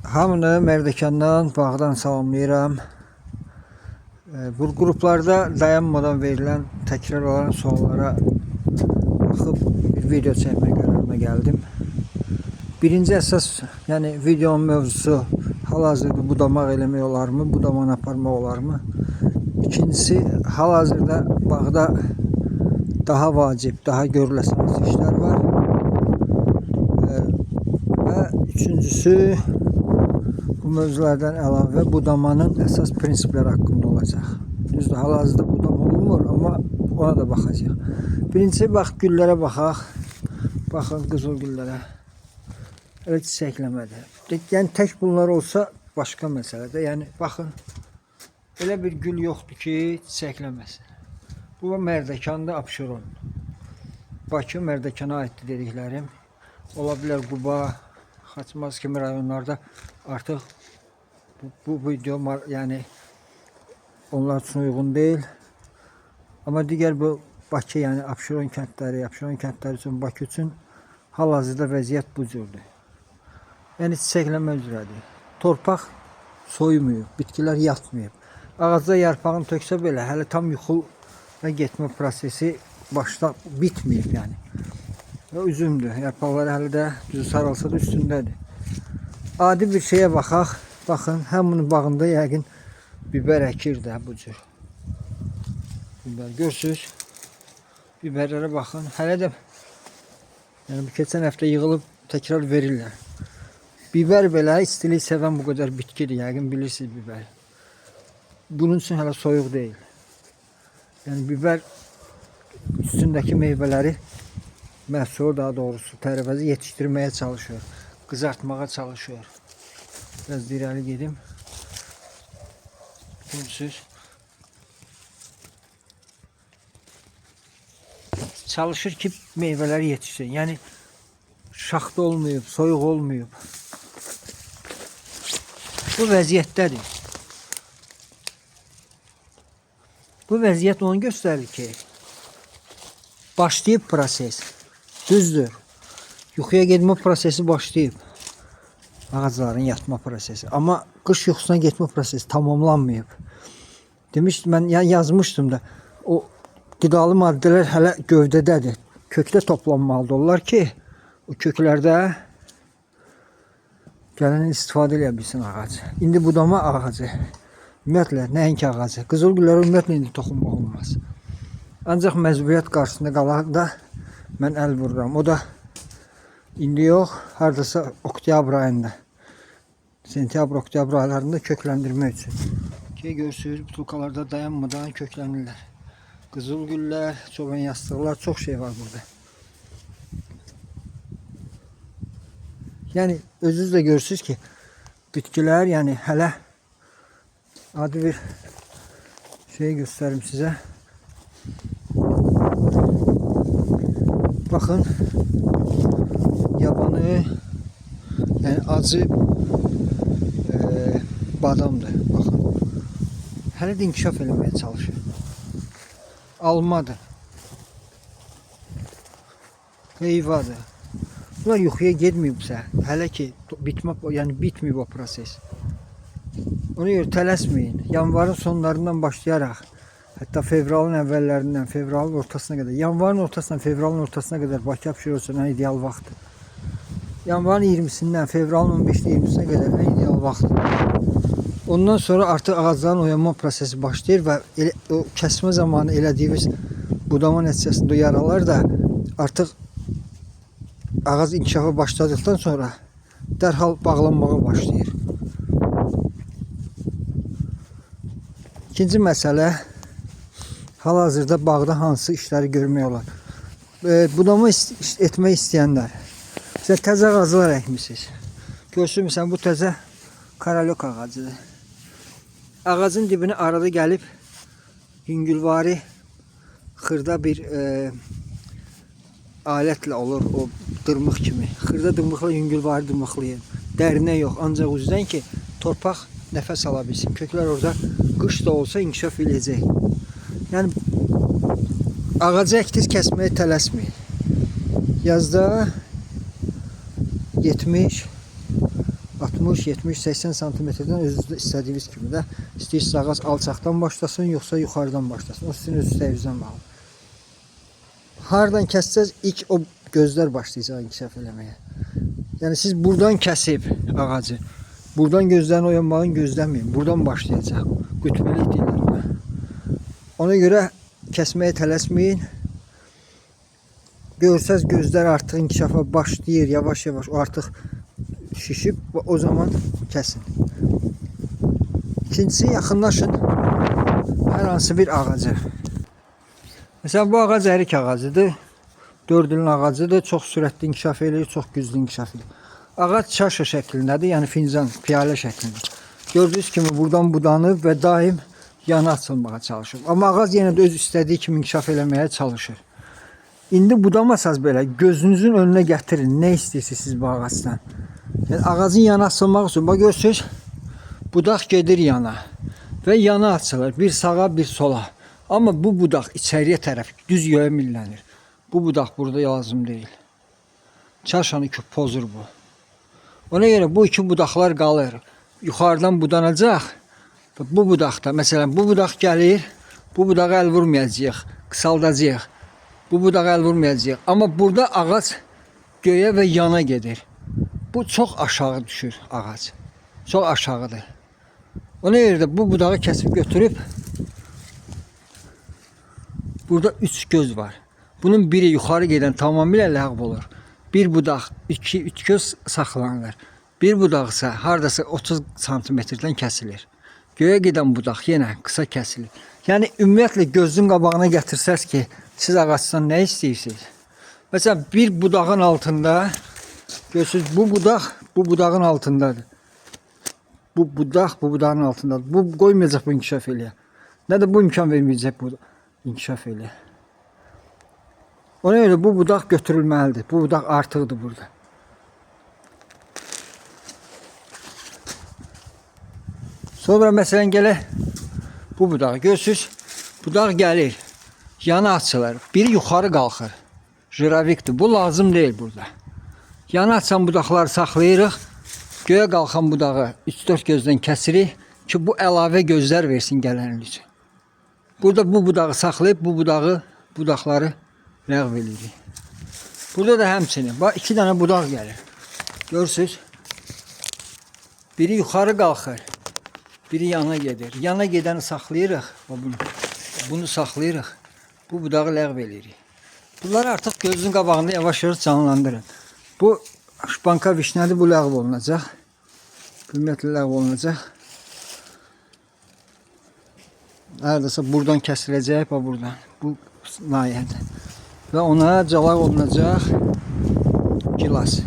Hamını Mərdəkandan, bağdan salamlayıram. Bu qruplarda dayanmadan verilən, təkrar olan suallara baxıb bir video çəkmək qərarına gəldim. Birinci əsas, yəni videonun mövzusu hal-hazırda budamaq eləmək olarmı, budamanı aparmaq olarmı? İkincisi, hal-hazırda bağda daha vacib, daha görüləsi işlər var. Və üçüncüsü, bu mövzulardan əlavə budamanın əsas prinsipləri haqqında olacaq. Düzdür, hal-hazırda budama olunmur, amma ona da baxacaq. Birincisi, bax güllərə baxaq. Baxın qızıl güllərə. Hələ çiçəkləmədi. Yəni tək bunlar olsa başqa məsələdir. Yəni baxın, elə bir gül yoxdur ki, çiçəkləməsin. Bu Mərdəkanda Abşeron. Bakı Mərdəkana aiddir dediklərim. Ola bilər Quba, Xaçmaz kimi rayonlarda artıq bu video yəni onlar üçün uyğun deyil. Amma digər bu Bakı, yəni Abşeron kəndləri, Abşeron kəndləri üçün, Bakı üçün hal-hazırda vəziyyət bu cürdür. Yəni çiçəklənmə üzrədir. Torpaq soyumuyor, bitkilər yatmayıb. Ağacda yarpağını töksə belə hələ tam yuxuya getmə prosesi başda bitməyib yəni. Və üzümdür. Yarpaqları hələ də düzü saralsa da üstündədir. Adi bir şeyə baxaq. Baxın, hamının bağında yəqin biber əkir də bu cür. Biber görürsüz. Biberlərə baxın. Hələ də yəni bu keçən həftə yığılıb təkrar verirlər. Biber belə istilik sevən bu qədər bitkidir. Yəqin bilirsiniz biber. Bunun üçün hələ soyuq deyil. Yəni biber üstündəki meyvələri, məhsulu daha doğrusu tərəvəzi yetişdirməyə çalışıyor. Qızartmağa çalışıyor. Biraz irəli gedim. Görürsüz. Çalışır ki meyvələri yetişsin. Yəni şaxta olmayıb, soyuq olmayıb. Bu vəziyyətdədir. Bu vəziyyət onu göstərir ki, başlayıb proses. Düzdür. Yuxuya getmə prosesi başlayıb. Ağacların yatma prosesi. Amma qış yuxusuna getmə prosesi tamamlanmayıb. Demişdim mən, yəni yazmışdım da, o qidalı maddələr hələ gövdədədir. Kökdə toplanmalıdır onlar ki, o köklərdə gələn istifadə edə bilsin ağac. İndi budama ağacı, ümumiyyətlə nəhəng ağacı, qızıl güllərə ümumiyyətlə indi toxunmaq olmaz. Ancaq məcburiyyət qarşısında qalanda mən əl vururam. O da indi yox, hardasa oktyabr ayında, sentyabr, oktyabr aylarında kökləndirmək üçün. Ki görürsünüz, butulkalarda dayanmadan köklənirlər. Qızıl güllər, çoban yastıqlar, çox şey var burada. Yəni özünüz də görürsünüz ki, bitkilər, yəni hələ adi bir şey göstərim sizə. Baxın, yabanı, yəni acı badamdır. Baxın, hələ də inkişaf eləməyə çalışır. Almadır. Heyvadır. Bunlar yuxuya getməyibsə, hələ ki bitmə, yəni bitməyib o proses. Ona görə tələsməyin. Yanvarın sonlarından başlayaraq, hətta fevralın əvvəllərindən, fevralın ortasına qədər, yanvarın ortasından fevralın ortasına qədər Bakı Abşeron üçün ən ideal vaxtdır. Yanvarın 20-sindən fevralın 15-20-sinə qədər ən ideal vaxtdır. Ondan sonra artıq ağacların oyanma prosesi başlayır və elə, o kəsmə zamanı elədiyimiz budama nəticəsində o yaralar da artıq ağac inkişafa başladıktan sonra dərhal bağlanmağa başlayır. İkinci məsələ, hal-hazırda bağda hansı işləri görmək olar? Budama etmək istəyənlər, məsələn, təzə ağaclar əkmisiniz. Görsün, məsələn, bu təzə karalyok ağacıdır. Ağacın dibinə arada gəlib yüngülvari xırda bir alətlə olur o dırmıq kimi. Xırda dırmıqla yüngülvari dırmıqlayın. Dərinə yox, ancaq üzdən ki, torpaq nəfəs ala bilsin. Köklər orada qış da olsa inkişaf eləyəcək. Yəni ağacı əkdiz, kəsməyə tələsməyin. Yazda 70 60, 70, 80 santimetrdən özünüz istədiyiniz kimi də istəyirsiniz ağac alçaqdan başlasın, yoxsa yuxarıdan başlasın. O sizin öz istəyinizdən bağlı. Hardan kəssəz ilk o gözlər başlayacaq inkişaf eləməyə. Yəni siz buradan kəsib ağacı, buradan gözlərin oyanmağını gözləməyin. Buradan başlayacaq. Qütbülük deyirlər ona. Ona görə kəsməyə tələsməyin. Görsəz gözlər artıq inkişafa başlayır, yavaş-yavaş o artıq şişib və o zaman kəsin. İkincisi yaxınlaşın hər hansı bir ağaca. Məsələn bu ağac ərik ağacıdır. 4 ilin ağacıdır. Çox sürətli inkişaf eləyir, çox güclü inkişaf eləyir. Ağac çaşa şəklindədir, yəni fincan, piyalə şəklində. Gördüyünüz kimi buradan budanıb və daim yana açılmağa çalışır. Amma ağac yenə də öz istədiyi kimi inkişaf eləməyə çalışır. İndi budamasaz belə gözünüzün önünə gətirin. Nə istəyirsiniz siz bu ağacdan? Yəni ağacın yana açılmaq üçün bax görürsüz, budaq gedir yana və yana açılır. Bir sağa, bir sola. Amma bu budaq içəriyə tərəf düz göyə millənir. Bu budaq burada lazım deyil. Çarşanı pozur bu. Ona görə bu iki budaqlar qalır. Yuxarıdan budanacaq. Və bu budaqda, məsələn, bu budaq gəlir, bu budağa əl vurmayacağıq, qısaldacağıq. Bu budağa əl vurmayacağıq. Amma burada ağac göyə və yana gedir. Bu çox aşağı düşür ağac. Çox aşağıdır. Ona görə də bu budağı kəsib götürüb burada üç göz var. Bunun biri yuxarı gedən tamamilə ləğv olur. Bir budaq, iki, üç göz saxlanılır. Bir budaq isə hardasa 30 santimetrdən kəsilir. Göyə gedən budaq yenə qısa kəsilir. Yəni ümumiyyətlə gözün qabağına gətirsəz ki, siz ağacdan nə istəyirsiniz? Məsələn, bir budağın altında görürsünüz, bu budaq bu budağın altındadır. Bu budaq bu budağın altındadır. Bu qoymayacaq bu inkişaf eləyə. Nə də bu imkan verməyəcək bu inkişaf eləyə. Ona görə bu budaq götürülməlidir. Bu budaq artıqdır burada. Sonra məsələn gələk bu budağı. Görürsünüz, budaq gəlir, yana açılır. Biri yuxarı qalxır. Jiravikdir. Bu lazım deyil burada. Yana açan budaqları saxlayırıq. Göyə qalxan budağı 3-4 gözdən kəsirik ki, bu əlavə gözlər versin gələn il üçün. Burada bu budağı saxlayıb bu budaqları ləğv eləyirik. Burada da həmçinin. Bax, iki dənə budaq gəlir. Görürsünüz? Biri yuxarı qalxır. Biri yana gedir. Yana gedəni saxlayırıq. Bunu, bunu saxlayırıq. Bu budağı ləğv eləyirik. Bunları artıq gözünüzün qabağında yavaş-yavaş canlandırın. Bu şpanka vişnədir, bu ləğv olunacaq. Ümumiyyətlə ləğv olunacaq. Neredeyse buradan kəsiləcək, bax buradan. Bu nahiyədə. Və ona calaq olunacaq gilas.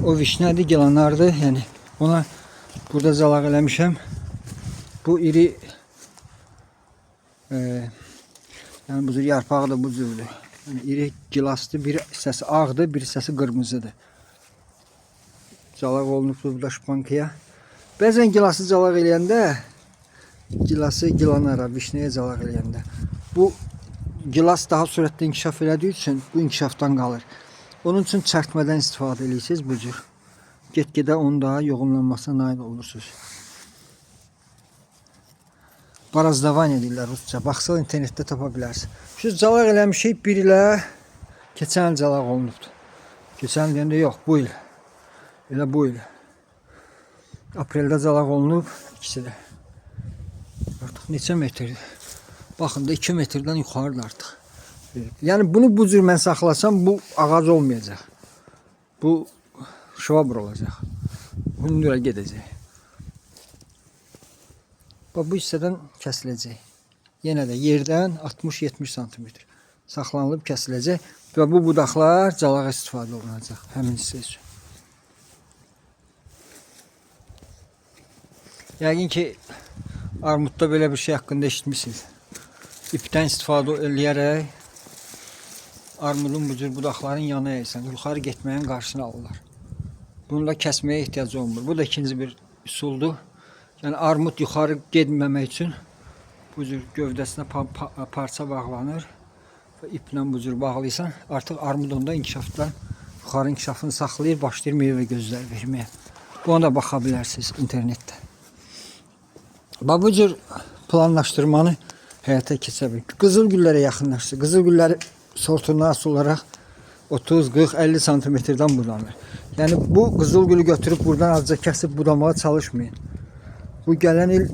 O vişnədir, gilanardır. Yəni ona burada calaq eləmişəm. Bu iri yəni bu cür yarpağı da bu cürdür. Yəni iri gilasdır. Bir hissəsi ağdır, bir hissəsi qırmızıdır. Calaq olunubdur burada şpankaya. Bəzən gilası calaq eləyəndə gilası gilanara, vişnəyə calaq eləyəndə bu gilas daha sürətli inkişaf elədiyi üçün bu inkişafdan qalır. Onun üçün çərtmədən istifadə eləyirsiniz bu cür. Get-gedə onun daha yoğunlanmasına nail olursunuz. Barazdavaniya deyirlər rusca. Baxsaq internetdə tapa bilərsiniz. Şu calaq eləmişik bir ilə keçən il calaq olunubdur. Keçən il deyəndə yox, bu il. Elə bu il. Apreldə calaq olunub ikisi də. Artıq neçə metrdir? Baxın da 2 metrdən yuxarıdır artıq. Yəni bunu bu cür mən saxlasam bu ağac olmayacaq. Bu şvabr olacaq. Hündürə gedəcək. Bax bu hissədən kəsiləcək. Yenə də yerdən 60-70 santimetr saxlanılıb kəsiləcək və bu budaqlar calağa istifadə olunacaq həmin hissə üçün. Yəqin ki armudda belə bir şey haqqında eşitmişsiniz. İpdən istifadə eləyərək armudun bu cür budaqların yana əysən, yuxarı getməyin qarşısını alırlar. Bunu da kəsməyə ehtiyac olmur. Bu da ikinci bir üsuldur. Yəni armud yuxarı getməmək üçün bu cür gövdəsinə parça bağlanır və iplə bu cür bağlayırsan, artıq armud onda inkişafdan, yuxarı inkişafını saxlayır, başlayır meyvə gözlər verməyə. Buna da baxa bilərsiniz internetdə. Bax bu cür planlaşdırmanı həyata keçirə bilir. Qızıl güllərə yaxınlaşdı. Qızıl gülləri sortu nasıl olaraq 30, 40, 50 santimetrdən budanır. Yəni bu qızıl gülü götürüb buradan azca kəsib budamağa çalışmayın. Bu gələn il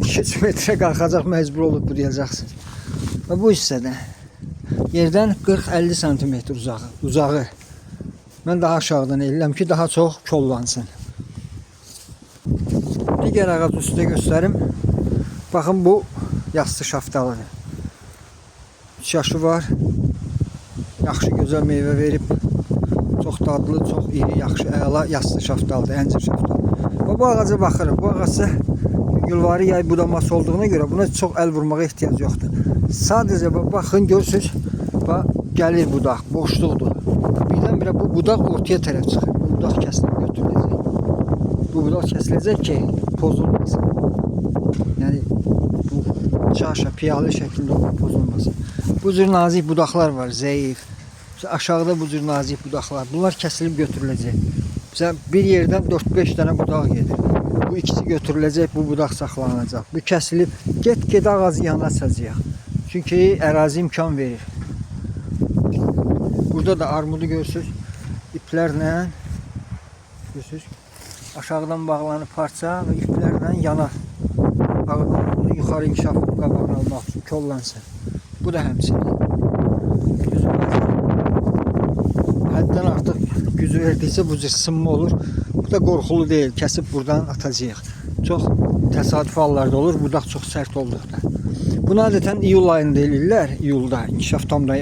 2-3 metrə qalxacaq, məcbur olub budayacaqsınız. Və bu hissədə yerdən 40-50 santimetr uzağı. Mən daha aşağıdan eləyirəm ki, daha çox kollansın. Digər ağac üstə göstərim. Baxın bu yassı şaftalıdır. 3 yaşı var. Yaxşı gözəl meyvə verib. Çox dadlı, çox iri, yaxşı, əla yassı şaftalıdır, əncir şaftalı. Və bu ağaca baxırıq. Bu ağac isə yüngülvari yay budaması olduğuna görə buna çox əl vurmağa ehtiyac yoxdur. Sadəcə baxın, görürsünüz, bax gəlir budaq, boşluqdur. Birdən-birə bu budaq ortaya tərəf çıxır. Bu budaq kəsilib götürüləcək. Bu budaq kəsiləcək ki, pozulmasın. Yəni bu çaşa, piyalə şəklində olub pozulmasın. Bu cür nazik budaqlar var, zəif. Məsələn, aşağıda bu cür nazik budaqlar. Bunlar kəsilib götürüləcək. Məsələn, bir yerdən 4-5 dənə budaq gedir. Bu ikisi götürüləcək, bu budaq saxlanılacaq. Bu kəsilib get-gedə ağacı yana açacağıq. Çünki ərazi imkan verir. Burada da armudu görürsünüz. İplərlə görürsünüz. Aşağıdan bağlanıb parça və iplərlə yana bunu yuxarı inkişafının qabağını almaq üçün kollansın. Bu da həmçinin. Düzü həddən artıq gücü verdikcə bu cür sınma olur. Bu da qorxulu deyil. Kəsib buradan atacağıq. Çox təsadüf hallarda olur. Budaq çox sərt olduqda. Bunu adətən iyul ayında eləyirlər. İyulda inkişaf tam da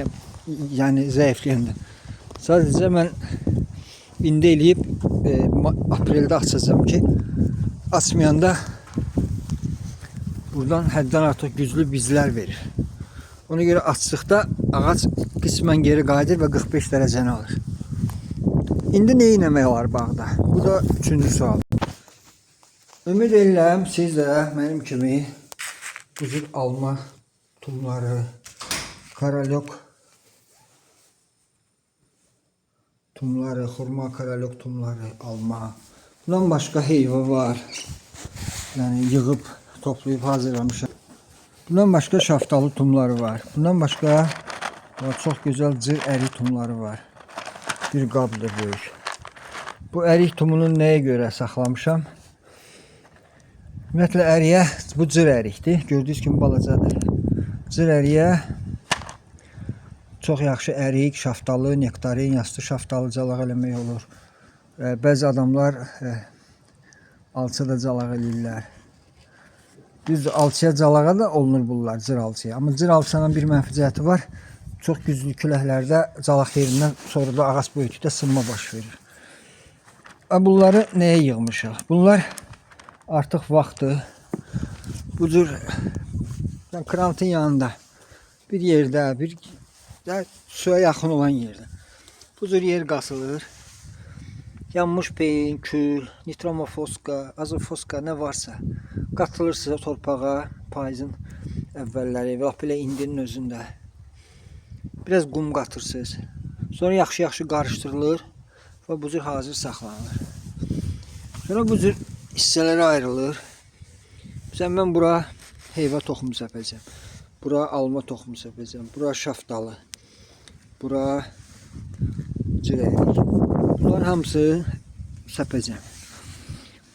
yəni zəifləyəndə. Sadəcə mən indi eləyib apreldə açacağam ki, açmayanda buradan həddən artıq güclü bizlər verir. Ona görə açdıqda ağac qismən geri qayıdır və 45 dərəcəni alır. İndi nə etmək olar bağda? Bu da üçüncü sual. Ümid edirəm siz də mənim kimi bu cür alma tumları, karalyok tumları, xurma karalyok tumları, alma. Bundan başqa heyva var. Yəni yığıb, toplayıb hazırlamışam. Bundan başqa şaftalı tumları var. Bundan başqa çox gözəl cır ərik tumları var. Bir qabdır böyük. Bu ərik tumunun nəyə görə saxlamışam? Ümumiyyətlə əriyə bu cır ərikdir. Gördüyünüz kimi balacadır. Cır əriyə çox yaxşı ərik, şaftalı, nektarin, yastı şaftalı calaq eləmək olur. Bəzi adamlar alça da calaq eləyirlər. Düzdür, alçıya calağa da olunur bunlar, cır alçıya. Amma cır alçanın bir mənfi cəhəti var. Çox güclü küləklərdə calaq yerindən sonra da ağac böyüdükdə sınma baş verir. Bunları nəyə yığmışıq? Bunlar artıq vaxtdır. Bu cür yəni krantın yanında bir yerdə, bir də suya yaxın olan yerdə. Bu cür yer qazılır. Yanmış peyin, kül, nitromofoska, azofoska nə varsa qatılır torpağa payızın əvvəlləri və lap elə indinin özündə. Biraz qum qatırsınız. Sonra yaxşı-yaxşı qarışdırılır və bu cür hazır saxlanılır. Sonra bu cür hissələrə ayrılır. Məsələn, mən bura heyva toxumu səpəcəm. Bura alma toxumu səpəcəm. Bura şaftalı. Bura cır ərik. Bunların hamısı səpəcəm.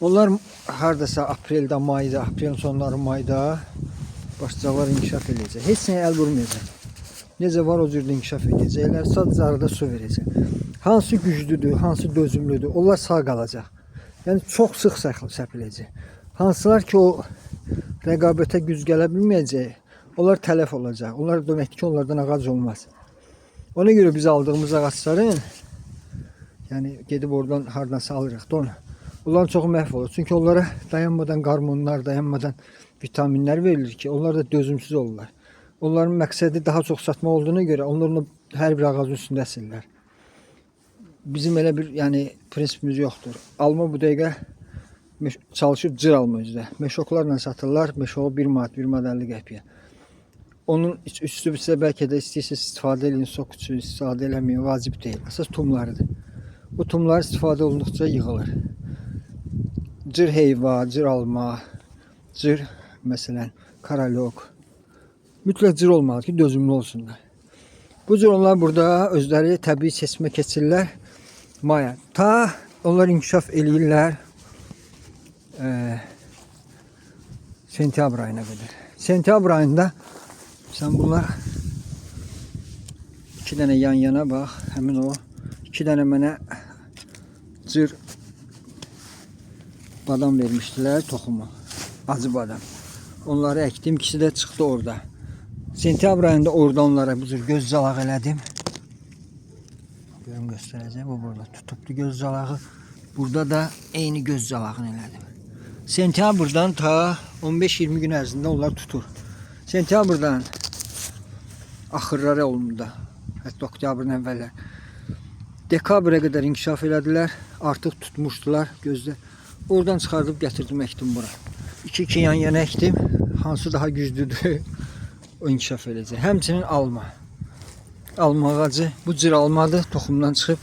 Onlar hardasa apreldə, mayda, aprelin sonları mayda başlayacaqlar inkişaf eləyəcək. Heç nəyə əl vurmayacaq. Necə var o cürdə inkişaf edəcəklər. Sadəcə arada su verəcək. Hansı güclüdür, hansı dözümlüdür, onlar sağ qalacaq. Yəni çox sıx səpiləcək. Hansılar ki o rəqabətə güc gələ bilməyəcək, onlar tələf olacaq. Onlar deməkdir ki, onlardan ağac olmaz. Ona görə biz aldığımız ağacların, yəni gedib oradan hardansa alırıq da onu. Onların çoxu məhv olur. Çünki onlara dayanmadan qarmonlar, dayanmadan vitaminlər verilir ki, onlar da dözümsüz olurlar. Onların məqsədi daha çox satmaq olduğuna görə onlar onu hər bir ağacın üstündə əsirlər. Bizim elə bir yəni prinsipimiz yoxdur. Alma bu dəqiqə çalışıb cır alma üzrə. Meşoklarla satırlar. Meşoğu 1 manat, 1 manat 50 qəpiyə. Onun üstü sizə bəlkə də istəyirsiniz istifadə eləyin, sok üçün istifadə eləməyin, vacib deyil. Əsas tumlarıdır. Bu tumlar istifadə olunduqca yığılır. Cır heyva, cır alma, cır məsələn karalok. Mütləq cır olmalıdır ki, dözümlü olsunlar. Bu cür onlar burada özləri təbii seçmə keçirlər. Maya. Ta onlar inkişaf eləyirlər. Sentyabr ayına qədər. Sentyabr ayında sən bunlar iki dənə yan yana bax, həmin o iki dənə mənə cır badam vermişdilər toxumu. Acı badam. Onları əkdim, ikisi də çıxdı orada. Sentyabr ayında orada onlara bu cür göz zalağı elədim. Görüm göstərəcəm. Bu burada tutubdu göz zalağı. Burada da eyni göz zalağını elədim. Sentyabrdan ta 15-20 gün ərzində onlar tutur. Sentyabrdan axırları olunda, hətta oktyabrın əvvəlləri. Dekabrə qədər inkişaf elədilər. Artıq tutmuşdular gözdə. Oradan çıxardıb gətirdim, əkdim bura. İki-iki yan yana əkdim. Hansı daha güclüdür, o inkişaf eləyəcək. Həmçinin alma. Alma ağacı. Bu cür almadır. Toxumdan çıxıb.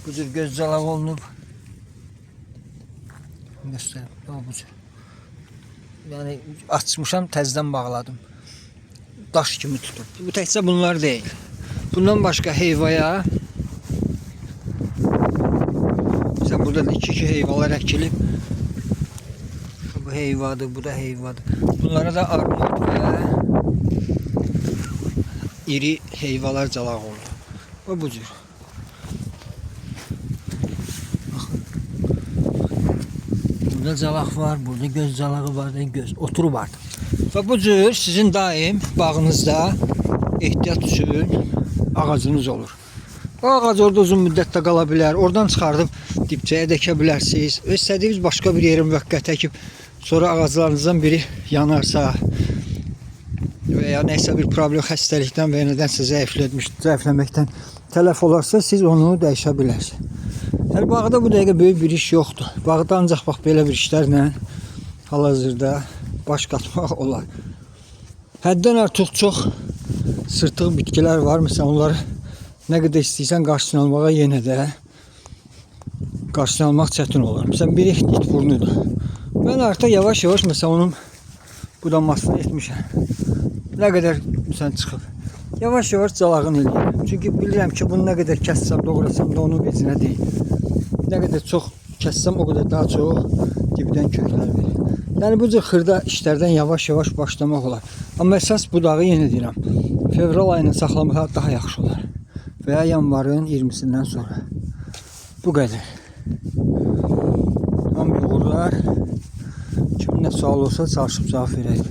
Bu cür göz zalağı olunub. Göstərim. O bu cür. Yəni açmışam, təzədən bağladım. Daş kimi tutub. Bu təkcə bunlar deyil. Bundan başqa heyvaya Məsələn, burada da iki-iki heyvalar əkilib. Bu heyvadır, bu da heyvadır. Bunlara da armud və iri heyvalar calaq oldu. O bu cür. Baxın. Burada calaq var, burada göz calağı var, göz oturub artıq. Və bu cür sizin daim bağınızda ehtiyat üçün ağacınız olur. O ağac orada uzun müddət də qala bilər. Oradan çıxardıb dibçəyə dəkə bilərsiniz. İstədiyiniz başqa bir yerə müvəqqəti əkib sonra ağaclarınızdan biri yanarsa və ya nəsə bir problem xəstəlikdən və ya nədənsə zəifləməkdən tələf olarsa siz onu dəyişə bilərsiniz. Yəni bağda bu dəqiqə böyük bir iş yoxdur. Bağda ancaq bax belə bir işlərlə hal-hazırda baş qatmaq olar. Həddən artıq çox sırtıq bitkilər var. Məsələn, onları nə qədər istəyirsən qarşısını almağa yenə də qarşısını almaq çətin olur. Məsələn, biri it burnudur. Mən artıq yavaş-yavaş məsələn onun budanmasını etmişəm. Nə qədər məsələn çıxıb. Yavaş-yavaş calağını eləyirəm. Çünki bilirəm ki, bunu nə qədər kəssəm, doğrasam da onun vecinə deyil. Nə qədər çox kəssəm, o qədər daha çox dibdən köklər verir. Yəni bu cür xırda işlərdən yavaş-yavaş başlamaq olar. Amma əsas budağı yenə deyirəm, fevral ayını saxlamaq daha yaxşı olar. Və ya yanvarın 20-sindən sonra. Bu qədər. Hamıya uğurlar. Kimin nə sualı olsa çalışıb cavab verək.